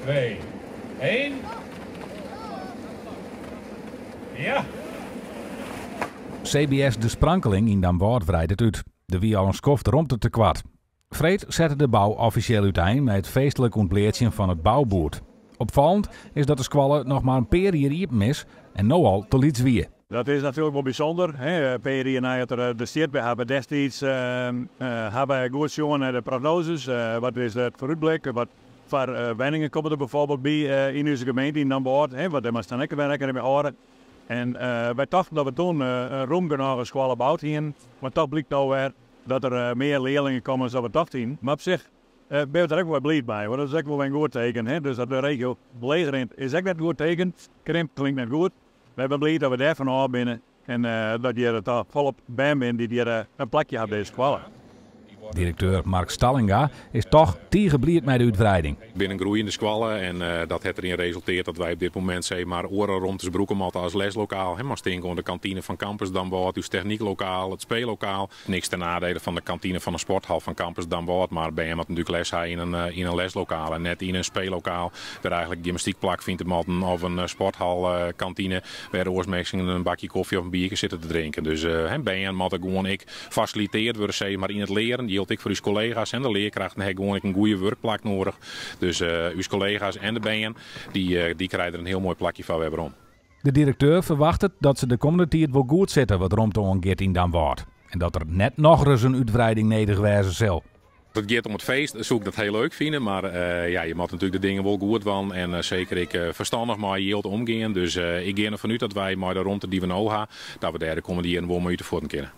2, 1. Ja! CBS De Sprankeling yn Damwâld wreidet út. Der wie al in skoft romtetekoart. Freed sette de bou offisjeel útein mei it feestlik ûntbleatsjen fan it bouboerd. Opfallend is dat de skoalle noch mar in pear jier iepen is en no al te lyts wie. Dat is natuerlik wol bysûnder. In pear jier nei't er der stiet. Wy hawwe destiids hawwe wy goed sjoen nei de prognoses. Wat is it foarútblik? Wat foar wenningen komme der bijvoorbeeld by yn ús gemeente yn Damwâld? Want dêr moatst dan ek wer rekkening mei hâlde. En wy tochten dat we toen in rûm genôge skoalle boud hienen. Mar toch blykt no wer dat der mear learlingen komme as we tocht hienen. Mar op sich binne we der ek wol bliid mei, want dat is ek wol wer in goed teken. Dus dat de regio leech rint is ek net in goed teken. Krimp klinkt net goed. Wy binne bliid dat we dêr fan ôf binne en dat hjir toch folop bern binne dy't hjir in plakje hawwe op dizze skoalle. Direkteur Mark Stallinga is toch tige bliid mei de útwreiding. Wy binne in groeiende skoalle en dat hat deryn resultearre dat wy op dit momint sis mar oare romtes brûke moatte as leslokaal. Moatst tinke oan de kantine fan Campus Damwâld, ús technyklokaal, it speellokaal. Niks ten nadele fan de kantine fan de sporthal fan Campus Damwâld, mar bern moatte natuerlik les ha yn in leslokaal en net yn in speellokaal wêr eigentlik gymnastyk plakfynt te moatten of in sporthalkantine wêr oars minsken in bakje kofje of in bierke sitte te drinken. Dus bern moatte gewoan ek fasiliteard wurde sis mar yn it learen. Jildt ek foar ús kollega's en de learkrachten ha gewoan ek in goede wurkplak noadich. Dus ús kollega's en de bern dy krije der in hiel moai plakje foar wer werom. De direkteur ferwachtet dat se de kommende tiid wol goed sitte wat romte oangiet yn Damwâld en dat der net nochris in útwreiding nedich wêze sil. As it giet om it feest, soe ik dat hiel leuk fine, mar ja, je moatte natuerlik de dingen wol goed dwaan en seker ek ferstannich mei jild omgean. Dus ik gean derfan út dat wy mei de romte dy't we no ha, dat we dêr de kommende jierren wol mei út de fuotten kinne.